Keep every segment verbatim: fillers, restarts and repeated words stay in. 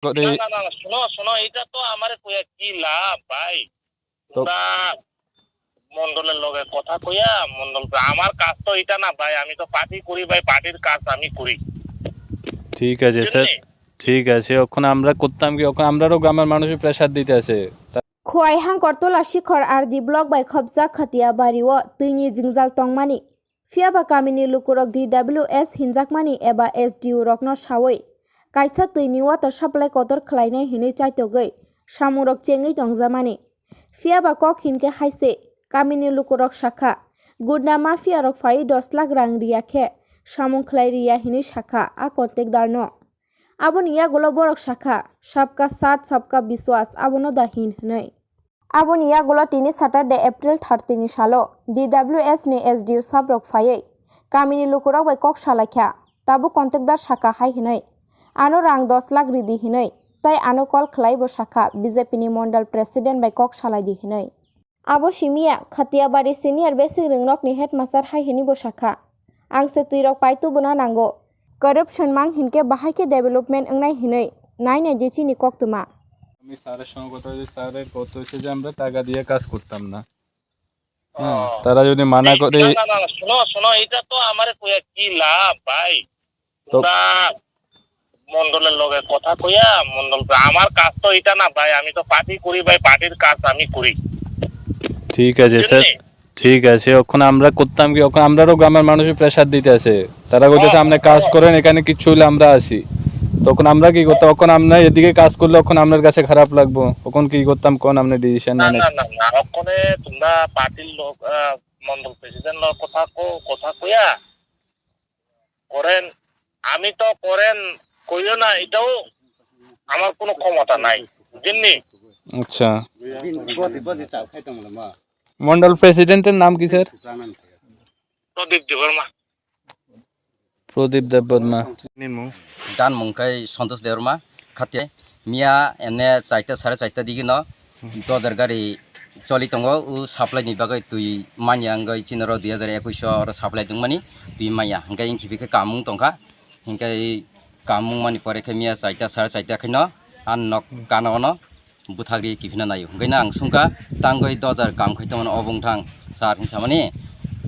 করে না, না, না, না, শোনো, শোনো, এটা তো আমারে কইয়া কি লাভ, ভাই? তো তোমরা মন্ডলের লগে কথা কইয়া, মন্ডল, আমার কাজ তো এটা না, ভাই, আমি তো পার্টি করি, ভাই, পার্টির কাজ আমি করি। ঠিক আছে, স্যার। বুঝলি? ঠিক আছে, এখন আমরা করতাম কি, এখন আমরারও গ্রামের মানুষের প্রেশার দিতে আছে। Khowai Hangkortola Sikhor R D block bai khopjak Khatiya bari o twini jwngjal tongmani. Phiya ba kamini lukurok D W S hinjakmani eba S D O rokno sawi kaisa twini water supply kotor khlainai hinwi chaitogwi samungrok chengwi tongjamani. Phiya ba kok hinkhe hai se, kamini lukurok sakha, gunda mafia rok phai dos lakh rang riya khe samung khlai riya hinwi sakha a contact darno. Aboni yagulo borok sakha, "Sabka saath, sabka biswas, abono da hin," hwnwi. Aboni yagulo tini Saturday, April thirty ni salo D W S ni S D O sabrok phaiwi kamini lukurok bai kok salaikha. Tabuk contact dar sakha hai hwnwi, ano rang dos lakh ridi hwnwi, tei ano call khlaibo sakha B J P ni mondol president bai kok salaidi hwnwi. Abo simiya, Khatiabari Senior Basic Ringnokni headmaster hai hwnwi bo sakha, "Ang se twirok pai tubuna nango. Corruption mang hinkhe bahai khe development wngnai hwnwi nai nai di chini koktwma." আমি স্যারের সঙ্গে কথা হয়েছে, স্যারের কথা হচ্ছে যে আমরা টাকা দিয়ে কাজ করতাম না। হ্যাঁ, ও। তারা যদি মানা এই, করে না, না, না, না, শোনো, শোনো, এটা তো আমারে কইয়া কি লাভ, ভাই? তো তোমরা মন্ডলের লগে কথা কইয়া, মন্ডল, আমার কাজ তো এটা না, ভাই, আমি তো পার্টি করি, ভাই, পার্টির কাজ আমি করি। ঠিক আছে, স্যার। বুঝলি? ঠিক আছে, এখন আমরা করতাম কি, এখন আমরারও গ্রামের মানুষের প্রেশার দিতে আছে। তারা কইতেছে, ও, "আপনি কাজ ও। করেন, এখানে কিচ্ছু হইলে আমরা আসি।" তখন আমরা কি করতাম? এখন আমরা এদিকে কাজ করলে এখন আপনার কাছে খারাপ লাগবো। এখন কি করতাম, কোন আপনি ডিসিশন না, নেন? না, না, না, ওখানে তোমরা পার্টির লোক, আহ, মন্ডল প্রেসিডেন্ট লোক কথা কো-, কথা কইয়া করেন, আমি তো করেন কইও না, এটাও আমার কোনো ক্ষমতা নাই, বুঝেননি? আচ্ছা। মন্ডল প্রেসিডেন্টের নাম কি, স্যার? প্রদীপ দেববর্মা। প্রদীপ Debbarma. Dan mung khe Santosh Debbarma, khati miya ene chaita sare chaita digi no dojar gari choli tongo, o supply ni bagwi twi manya wngwi chini oro dui hazar ekwis o oro supply tongmani twi manya, hwnkhe wng khibi khe kamung tongkha, hwnkhe kamung mani pore khe miya chaita sare chaita khe no ang nok kana ono bwthagri kiphilna naio. Hwnkhe no ang swngkha, "Tangwi dojar kam khai tongmani obo wngthang sir," hinwi samani,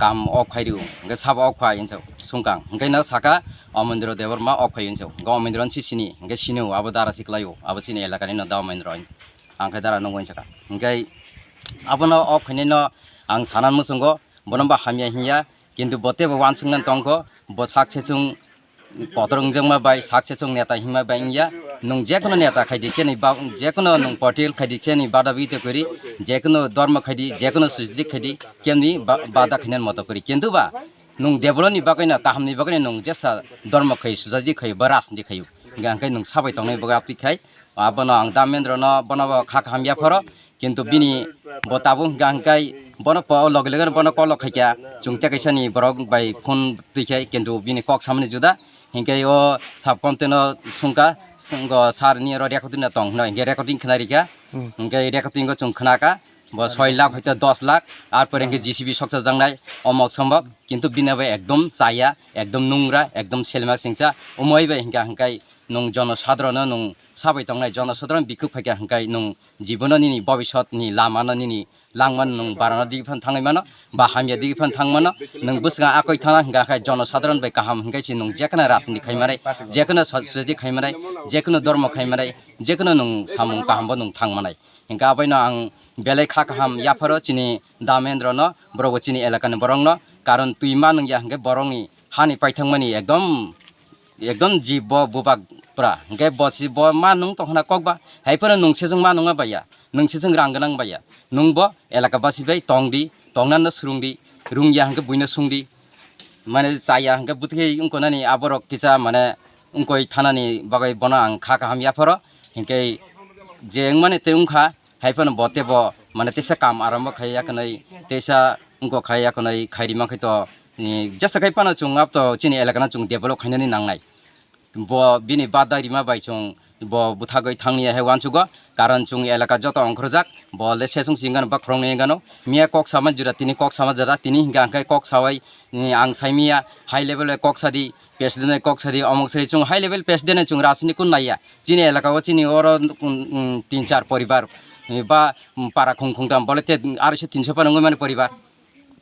"Kam off khai rw," hwnkhe, "Sabo off khai," hinwi swngkha ang. Hwnkhe no sakha, "Omendro Debbarma off khai," hinwi. Hwnkhe Omendro no si sini, hwnkhe sini o, abo dara si kwlaio, abo chini elakani no da Omendro. Ang khe dara nungwi sakha. Hwnkhe abono off khainai no ang sana muchungo, bono ba hamya hinya, kintu bo teibo uansuknani tongkho, bo sak sechung kotor wngjakma bai, sak sechung neta himma bai wngya. Nwng jekhuno neta khaidi, chini ba-, jekhuno nwng patil khaidi, chini bada bita kwrwi, jekhuno dharma khaidi, jekhuno sujdi khaidi, kemni ba-, bada khainani moto kwrwi. Kintu ba nwng developni bagwino, kahamni bagwino nwng jesa dharma khai, sujdi khai, ba rajniti khaio. Hingkha hingkhe nwng sabai tongnai bagwi aptwi khai, abono ang Damendrono bono bo kha kaham yapharo. Kintu bini bo tabuk hingkha hingkhai bono po-, loge loge bono call khaikha, chwng tei kaisani borok bai phone twikhai, kintu bini kok samani juda. Hingkhe o sub content no swngkha, swngkha sir ni oro recording no tong hino, hingkhe recording khna rikha. Hmm. Hingkhe recording o chwng khnakha, bo soi lakh hoito dos lakh, ar pore hingkhe J C B soksa jaknai, omok somok, kintu bini bai ekdom chaya, ekdom nungra, ekdom selma singcha, umoi bai hingkha hingkhai nwng jonosadharono nwng sabai tongnai, jonosadharon bikhuk phaikha hingkhai nwng jibono nini bobisotni lamano nini langmano nwng barano digi phano thangwi mano, ba hamya digi phano thangwi mano, nwng bwskango akoi thana hingkha khe jonosadharon bai kaham hingkhai se nwng jekhuno rajniti khaimanai, jekhuno society khaimanai, jekhuno dharma khaimanai, jekhuno nwng samung kahambo nwng thangmanai. Hingkhe abaino ang belai kha kaham yapharo chini Damendrono, borokbo chini elakani borokno, karon twi ma nungya hingkhe borokni hani paithakmani ekdom, ekdom ji bo bubak pura. Hingkhe bo si bo ma nung tongkhna kokba, haiphano nung sejong ma nungma baiya, nung sejong rang gwnang baiya, nungbo elaka basi bai tongdi, tongnano swrwngdi, rungya hingkhe buino swngdi. Mane chaya hingkhe bwtwi wngkha nani aborok kisa mane wngkoi thanani bagwi bono ang kha kaham yapharo, hinkhe je wngmani tei wngkha, haiphano bo teibo mane teisa kam arambo khai yakhwnwi teisa wngkok khai yakhwnwi khairima khai to, ni jesa khai phano chwng abto chini elakano chwng develop khainani nangnai. Bo bini bada rima bai chwng bo bwthagwi thangni hai uansugo, karon chwng elaka joto ongkhorjak, bo le sesung singano ba khoroknwi wngano, miya kok sama jora tini kok sama jora tini hingka hingke kok sawai, eh, ang saimiya high level bai kok sadi, president bai kok sadi, omok sadi, chwng high level president chwng rajniti kun naiya, chini elaka o chini oro, um, um, tin char poribar, eh, ba, um, para khung khungtam bole te, um, aroi se tinso phano wngwi mani poribar.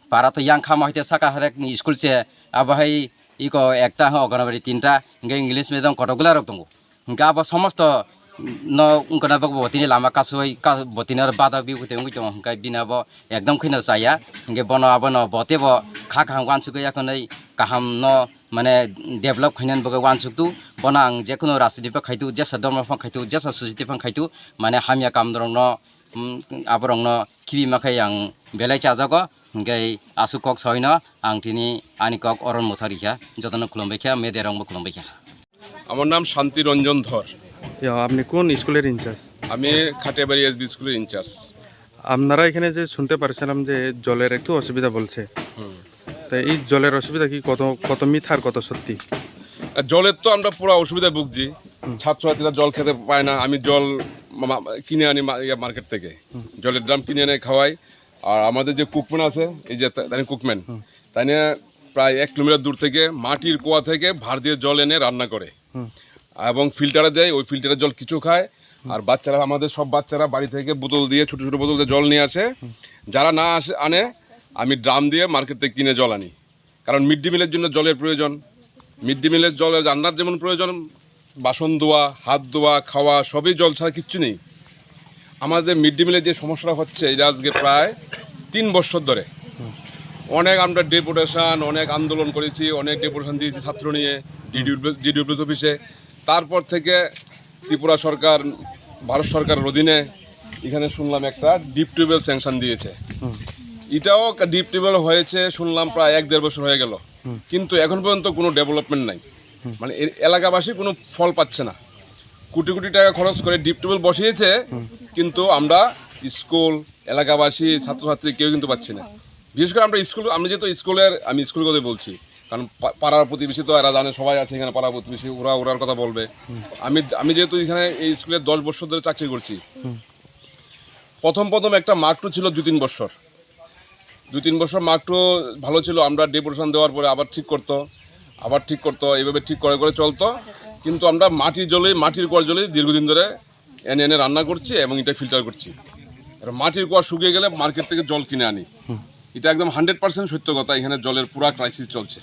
Para to yang kha ma hai te saka harek ni school se, abo hai iko ekta ha Anganwadi tinta, hingke English medium kotokgwla rok tongo. Hingke abo somosto no wngkona bokbo botini lama kasui, ka-, botini aro bada biu kute wngwi tongo, hingke bini abo ekdom kheno chaya. Hingke bono abono bote bo kha kaham wansugwi ekhonoi kaham no mane develop khainani bagwi wansuktu. Bono ang jekhuno rajniti bo khaitu, jesa dormo phang khaitu, jesa society phang khaitu, mane hamya kam rokno, um, aborokno khibi makhai ang belai chajago, hingke aswk kok sawi no ang tini ani kok oron motha rikha, jotono khulumbai kha, media rokbo khulumbai kha. আমার নাম শান্তি রঞ্জন ধর। ইয়া, আপনি কোন স্কুলের ইনচার্জ? আমি খাটিয়াবাড়ি এসবি স্কুলের ইনচার্জ। আপনারা এখানে যে শুনতে পারছিলাম যে জলের একটু অসুবিধা বলছে। হুম। তো এই জলের অসুবিধা কি কত, কত মিথ্যা আর কত সত্যি? আর জলের তো আমরা পুরো অসুবিধায় ভুগছি। হুম। ছাত্রছাত্রীরা জল খেতে পায় না। আমি জল মা-, মা-, কিনে আনি মা-, ইয়া, মার্কেট থেকে। হুম। জলের ড্রাম কিনে এনে খাওয়াই। আর আমাদের যে কুকম্যান আছে, এই যে তা-, তানি কুকম্যান, হুম। তানি প্রায় এক কিলোমিটার দূর থেকে মাটির কুয়া থেকে ভার দিয়ে জল এনে রান্না করে। হুম। এবং ফিল্টারে দেয়, ওই ফিল্টারের জল কিছু খায়। হুম। আর বাচ্চারা, আমাদের সব বাচ্চারা বাড়ি থেকে বোতল দিয়ে, ছোট ছোট বোতল দিয়ে জল নিয়ে আসে। হুম। যারা না আসে, আনে, আমি ড্রাম দিয়ে মার্কেট থেকে কিনে জল আনি। কারণ মিড ডে মিলের জন্য জলের প্রয়োজন। মিড ডে মিলের জল রান্নার যেমন প্রয়োজন, বাসন ধোয়া, হাত ধোয়া, খাওয়া, সবই জল ছাড়া কিচ্ছু নেই। আমাদের মিড ডে মিলের যে সমস্যাটা হচ্ছে, এটা আজকে প্রায় তিন বছর ধরে। হুম। অনেক আমরা ডেপুটেশন, অনেক আন্দোলন করেছি, অনেক ডেপুটেশন দিয়েছি ছাত্র নিয়ে, হুম। ডিডিউপিএস অফিসে। তারপর থেকে ত্রিপুরা সরকার, ভারত সরকারের অধীনে এখানে শুনলাম একটা ডিপ টিউবওয়েল স্যাংশন দিয়েছে। হুম। এটাও একটা ডিপ টিউবওয়েল হয়েছে শুনলাম প্রায় এক দেড় বছর হয়ে গেল, হুম। কিন্তু এখন পর্যন্ত কোনো ডেভেলপমেন্ট নাই। হুম। মানে এর এলাকাবাসী কোনো ফল পাচ্ছে না। কোটি কোটি টাকা খরচ করে ডিপ টিউবওয়েল বসিয়েছে, হুম। কিন্তু আমরা স্কুল, এলাকাবাসী, ছাত্রছাত্রী কেউ কিন্তু পাচ্ছি না। বিশেষ করে আমরা স্কুল, আমি যেহেতু স্কুলের, আমি স্কুল কথা বলছি, কারণ পা-, পাড়ার প্রতিবেশী তো এরা জানে, সবাই আছে এখানে পাড়া প্রতিবেশী, ওরা ওরার কথা বলবে। হুম। আমি, আমি যেহেতু এখানে এই স্কুলে দশ বছর ধরে চাকরি করছি, হুম। প্রথম প্রথম একটা মার্ক টু ছিল দুই তিন বছর, দুই তিন বছর মার্ক টু ভালো ছিল, আমরা ডেপুটেশন দেওয়ার পরে আবার ঠিক করতো, আবার ঠিক করতো, এইভাবে ঠিক করে করে চলতো। কিন্তু আমরা মাটির জলে, মাটির কুয়ার জলে দীর্ঘদিন ধরে এনে এনে রান্না করছি এবং এটা ফিল্টার করছি। আর মাটির কুয়া শুকিয়ে গেলে মার্কেট থেকে জল কিনে আনি। হুম। এটা একদম হান্ড্রেড পার্সেন্ট সত্য কথা, এখানে জলের পুরা ক্রাইসিস চলছে।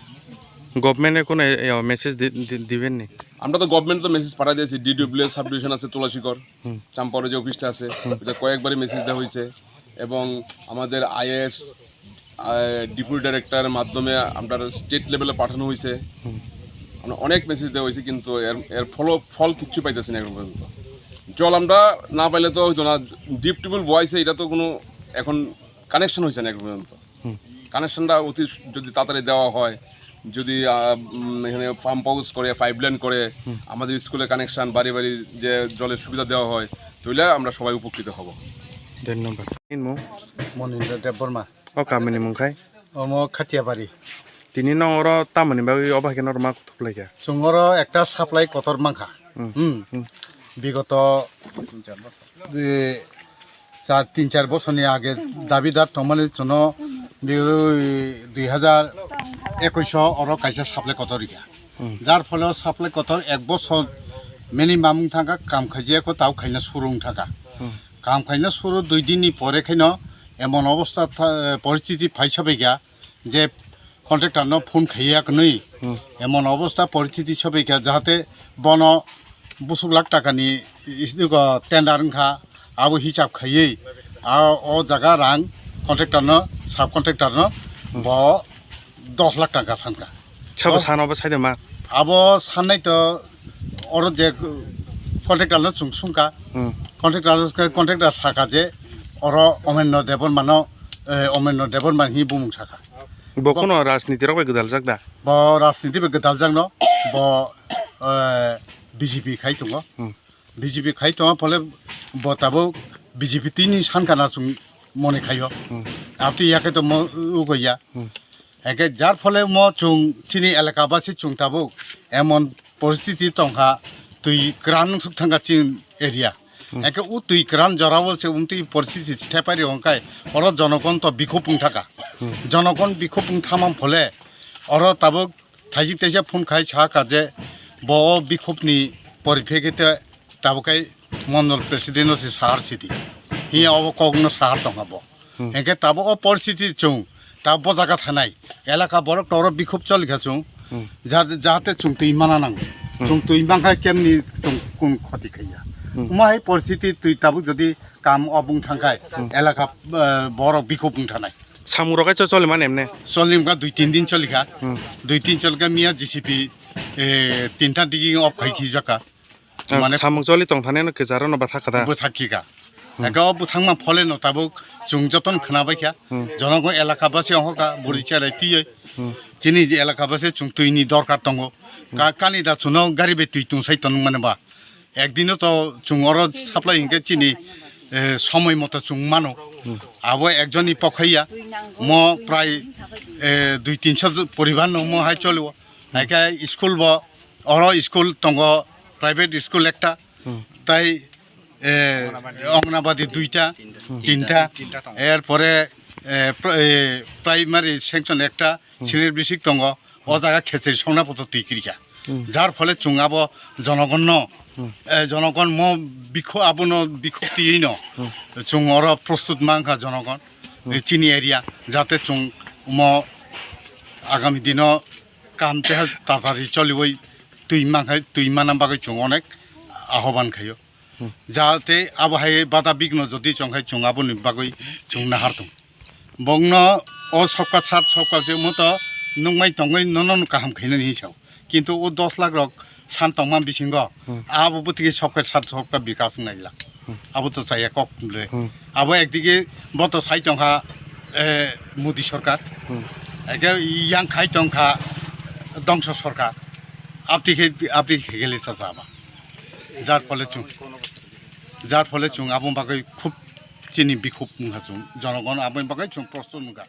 গভর্নমেন্টে কোনো এ, এ, মেসেজ দি-, দি-, দিবেন নি? আমরা তো গভর্নমেন্ট তো মেসেজ পাঠিয়ে দিয়েছি, ডিডিও ভিলেজ সাব ডিভিশন আছে তুলাশিকর, হুম। চাম্পাওরে যে অফিসটা আছে, হুম। ওটা কয়েকবারই মেসেজ দেওয়া হয়েছে এবং আমাদের আইএস, আহ, ডেপুটি ডাইরেক্টরের মাধ্যমে আমরা স্টেট লেভেলে পাঠানো হয়েছে। হুম। মানে অনেক মেসেজ দেওয়া হয়েছে, কিন্তু এর, এর ফল, ফল কিচ্ছু পাইতেছি না এখন পর্যন্ত। জল আমরা না পাইলে তো হইতো না, ডিপ টিউবওয়েল বওয়াইছে, এটা তো কোনো এখন কানেকশন হয়েছে না এখন পর্যন্ত। হুম। কানেকশনটা অতি স-, যদি তাড়াতাড়ি দেওয়া হয়, যদি, আহ, উম, এখানে পাম্প হাউস করে, পাইপলাইন করে, হুম। আমাদের স্কুলে কানেকশন, বাড়ি বাড়ি যে জলের সুবিধা দেওয়া হয়, তাহলে আমরা সবাই উপকৃত হব। ধন্যবাদ। Mung? Monindra Debbarma. O kamini mung khai? Omo Khatiabari. Tini nong oro tamoni bagwi obo hai khe norok ma kuthuk lai kha? Chwng oro ekta supply kotor mankha. Hmm. Hmm. Hmm. Bigoto, eh, char, tin char bosorni age dabidar tongmani chwngno bi-, dui hajar ekwis o oro kaisa supply kotor rikha. Hmm. Jar phole o supply kotor ek bosor minimum thangkha, kam khaijak o tao khaina suru wng thangkha. Hmm. Kam khaina suru dui din ni pore khaino emon obostha tha-, poristiti phai sabaikha je contractor no phone khaiya kwnwi. Hmm. Emon obostha poristiti sabaikha jahate bono busuk lakh taka ni is-, iko tender wngkha, abo hisab khaiwi a o jaga rang contractor no, sub contractor no, hmm, bo dos lakh taka sankha. Sabo, oh, sano bo saida ma? Abo sannai to oro je contractor no chwng sungkha. Hmm. Contractor, contractor saka je oro Omenno Debbarma no, eh, Omenno Debbarma hi bumung saka. Bo, bo kuno rajniti rok bai gwdaljak da? Bo rajniti bai gwdaljak no, bo, eh, B J P khai tongo. Hmm. B J P khai tongma phole bo tabuk B J P tini sankha na chwng mone khaio. Hmm. Aboni yakhe to mo ugo ya. Hmm. Hake jar phole mo chwng chini elaka basi chwng tabuk emon poristiti tongkha, twi kwran suk thangkha chini area. Hmm. Eke o twi kwran jorao se umtwi poristiti thepai rio hwnkhe oro jonogon to bikhupung thaka. Hmm. Jonogon bikhupung thamam phole oro tabuk thaijik taisa phone khai sa kha je bo o bikhupni poriphekhite tabuk kai mondol president o se sahar sidi. Hiya obo kokno sahar tongkha bo. Hmm. Hingke tabuk o poristiti chwng tabuk bo jaga thanai elaka borok toro bikhub cholikha chwng. Hmm. Jahate, jahate chwng twi mana nango. Hmm. Chwng twi mankha kemni chwng kun khoti khaiya. Hmm. Omo hai poristiti twi tabuk jodi kam obung thangkhai, hmm, elaka, eh, borok bikhub wng thanai. Samung rok kaiso choli mani emne? Choli wngkha dui tin din cholikha. Hmm. Dui tin cholikha miya J C B, eh, tinta digi off khai khijakha. Ah, mane samung choli tong thani no kisa rok no bwthak kha da? Bwthak khika. Hmm. Eka o bwthangma phole no tabuk chwng joton khwna bai kha. Hmm. Jonogo elaka basi ongkha buri cherai twiwi. Hmm. Chini je elaka basi chwng twi ni dorkar tongo. Hmm. Ka-, kani da chuno gari bai twi tong sai tong mane ba. Ekdino to chwng oro supply hinkhe chini, eh, somoi moto chwng mano. Hmm. Abo ekjonni pokhaiya mo prai, eh, dui tinso poribar no mo hai choliwo. Hmm. Haikhe school bo oro school tongo, private school ekta, hmm, tai, eh, Anganwadi duita, hmm, tinta, tinta tongo. Erpore, eh, pr-, eh, primary section ekta, hmm, senior basic tongo, o jaga khecheri songna poto twi kirikha. Hmm. Jar phole chwng abo jonogon no, hmm, eh, jonogon mo bikho abono bikho twi no, hmm, chwng oro prostut mankha jonogon, hmm, eh, chini area, jate chwng mo agami dino kam teha tatari choliwi twi mankhai, twi mana bagwi chwng onek ahoban khaio. Hmm. Jate abo hai bada bigno jodi chong khai chwng aboni bagwi chwng nahar tong. Bongno o sokka sat sokka je moto nukmai tongwi nono kaham khainani hinwi sao. Kintu o dos lakh rok san tongma bisingo, hmm, abo bwtwi sokka sat sokka bikas wngnai la. Hmm. Abo to chaya kok le. Hmm. Abo ekdigi bo to sai tongkha, eh, Modi sorkar. Hmm. Eke yang khai tongkha dongso sorkar. Abti khe, abti khe gele cha jaba. Jar phole chwng, jar phole chwng aboni bagwi khub chini bikhub wngkha chwng, jonogon aboni bagwi chwng prosto nukha.